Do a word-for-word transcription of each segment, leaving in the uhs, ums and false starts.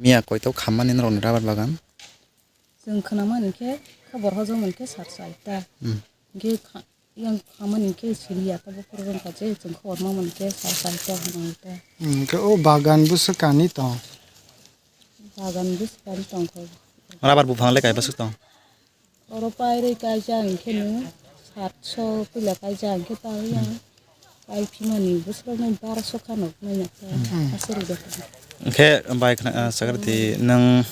Miya koito khammani norokni rubber bagan? Chwng khnamani khe khobor hojongmani khe sar saita. Hmm. Hwnkhe kha-, yang khamani khe siliya tabuk phuru wngkha je chwng khobor mamani khe sar saita hwnwi ta. Hmm, khe o bagan bwswk kani tong? Bagan bwswk kani tongkho. Rubber buphang le kaiba swk tong? Oro pairwi kaijak hwnkhe no satso puila kaijak hwnkhe ta yang. Pai phimani bwswk no barso khano nai nai ta. Hmm. Aswk rwjak. Hwnkhe bai khna, ah, sakrati nwng,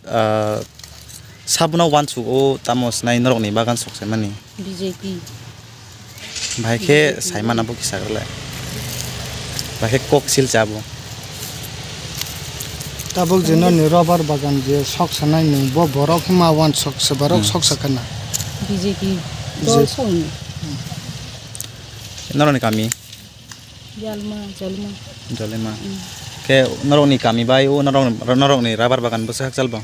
ah, sabuno uansuk o tamo swnai norokni bagan sok saimani? B J P. Bai khe saimana bo kisa rwlai. Bai khe kok sil cha bo. Tabuk je noni rubber bagan je sok sanai nwng bo borok ma uansuk se borok Hmm. sok sakana. B J P B J P. Dol song. Norokni kami? Jalma, Jalma. Jalma. Hmm. Khe norokni kami bai o norok, norokni rubber bagan bwswk hakchal bo?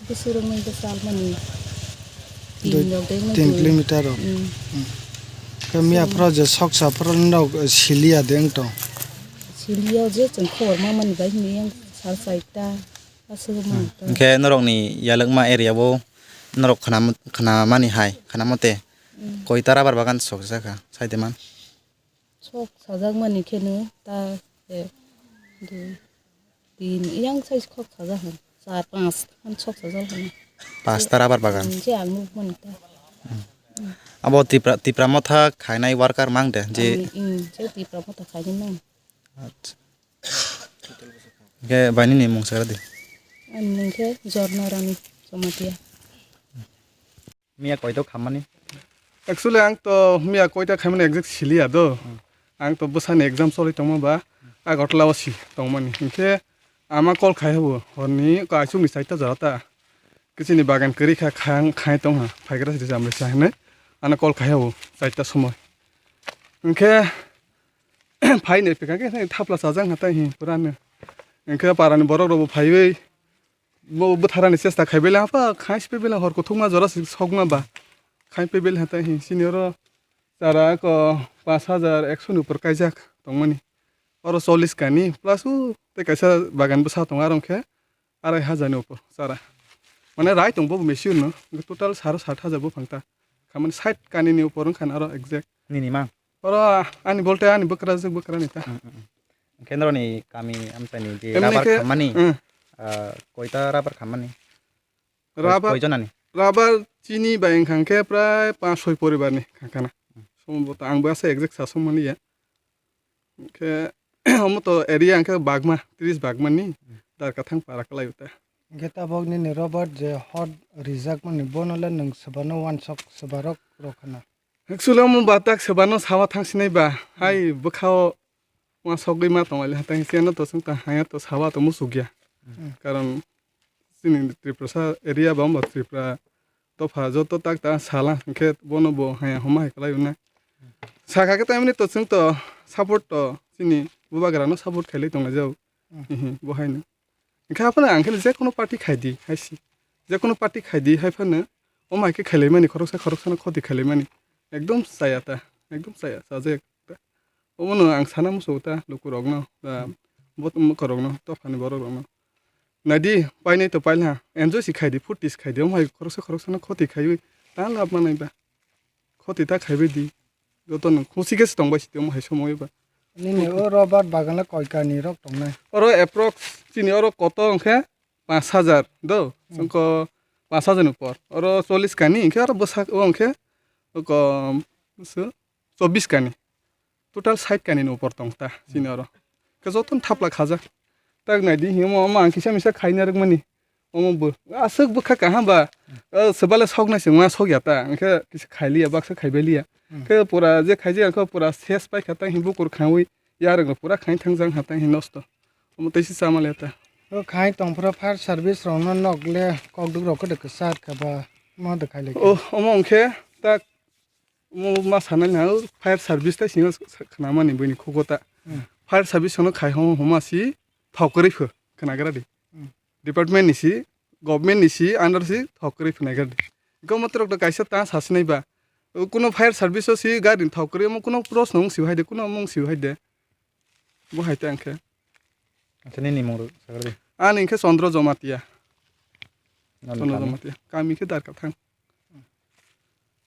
Bwswk rokni bwswk almani. Dui, Tin rok dengma tin dui. Kilometer rok. Hmm. Hmm. Khe miya phoro je soksa phoro norok siliya de wng tong? Siliya je chwng khobor mamani bai hwnwi yang sal saita. Aswk Hmm. manta. Hwnkhe norokni yalwkma area o norok khna, khnamani hai, khna mate Hmm. koita rubber bagan sokjak kha, saide man? Sok sajakmani kheno ta, eh, dui, tin, yang size khok sajak han, char, panch han sok sajak han. Pasta rubber bagan. Hmm, je ang nukmani ta. Abo Tipra, Tipra Motha khainai worker mang de, je Ang, hmm, je Tipra Motha khainai mang. Acha. Hwnkhe bai nini mung sakra di. Ani mung khe Jorna Rani Jamatia. Miya koito khammani? Actually, ang to miya koita khaimani exact siliya do. Hmm. Ang to bwsani exam choli tongma ba, Agartala o si tongmani. Hinkhe ama call khai habo, horni ko aichukni chaita jora ta. Kichini bagan kwrwi kha, khang khai tong ha, phaigra sidi jamle sa hinwi. Ano call khai habo, chaita somoi. Hinkhe, phaini phikha khe thapla chajak ha tai hi purano. Hinkhe parani borok rokbo phaiwi, bo bwtharani chesta khai belai, apa khai si belai, hor kuthukma jora si sokma ba. Khai pe belai hatai hi, sini oro chara ko panch hajar ekso ni upor kaijak tongmani. Oro chollish kani, plus u tei kaisa bagan bwsa tongo, aro hwnkhe arai hajar ni upor chara. Mane rai tong bo machine no, total saro sat hajar buphang ta. Khamani sait kani ni upor wngkha aro exact. Nini mang? Oro ani bolte ani bwkrajwk bwkrani ta. Mm, mm, mm. Hwnkhe noroni kami amchaini je Emni rubber khe, khammani, mm. Ah, koita rubber khammani? Koi-, rubber, koijonani? Rubber chini bai wngkha hwnkhe prai panch soi poribar ni khankana. Hmm. Sombota ang bo asa exact sa song mani ya. Hwnkhe omo to area hwnkhe bagma, tris bagma ni Hmm. Dar kathang para kwlai uta. Hwnkhe tabok nini rubber je hot rijak mani bono le nwng swbano wansok swbarok rok khana. Actually, omo ba tak se bano sawa thang sinai ba. Hai bwkhao ma sogwi ma tong ali hatang se no to sung ta haya to sawa to musuk ya. Hmm. Karon chini Tripura area ba mo Tripura dopha joto tak ta sala hwnkhe bono bo haya homa hai kwlai na. Saka khe tamni to sung to support to chini bubagra no support khailai tong lai jao. Hmm. Hihi, bo hai no. Hwnkhe aphano ang khe je kono party khai di hai si. Je kono party khai di hai phano omo hai khe khailaimani, khoroksa khoroksano khoti khailaimani. Ekdom chaya ta, ekdom chaya, chajak ta. Omono ang sana muchungo ta lukurokno, ba bot-, mwkhorokno, dophani borokrokno. Naidi, painai to pailha, enjoy si khai di, phurti si khai di, omo hai khoroksa khoroksano khoti khaiwi ta lab manai ba. Khoti ta khaibai di. Joto no khusi khe se tong bai si tongmo hai somoy ba. Nini o rubber bagan le koi kani rok tongnai? Oro approx chini oro koto hwnkhe panch hajar do. Hmm. Chwngko panch hajar ni upor. Oro chollish kani hwnkhe oro bwsak o hwnkhe oko bwswk chobbish kani. Total sait kani ni upor tong ta chini oro. Khe joto no thapla khajak. Tak nai di himo omo ang kisa misa khaina rwkmani. Omo bo aswk bwkha kaham ba, o, swbale soknai se wngma sok ya ta, hwnkhe kisa khailiya, baksa khaibai liya. Hmm. Khe pura je khaijak, hwnkhe pura ses paikha, tang hi bukur khaui yarwkno pura khai thangjak ha, tang hi nosto. Omo tei se chama le ta. O khai tong phuru fire service rokno nok le kokduk rok khe kwchar kha ba, mo de khai lai kha. O, omo hwnkhe tak Omo ma sanani ang fire service tai sini khnamani buini khugo ta. Hmm. Fire service no khai homa homa si thok kwrwi pho khnagra di. Hmm. Department ni si, government ni si, under si thok kwrwi pho nagra di. Go motor rok to kaisa ta sasinai ba. Kuno fire service o si gari thok kwrwi omo kuno pros no wng si hai de, kuno omo wng si hai de. Bo hai ta ang khe. Acha nini mung rok sakra di. Ani khe Chondro Jomatia. Nani Chondro kami? Jomatia. Kami khe Darkathang.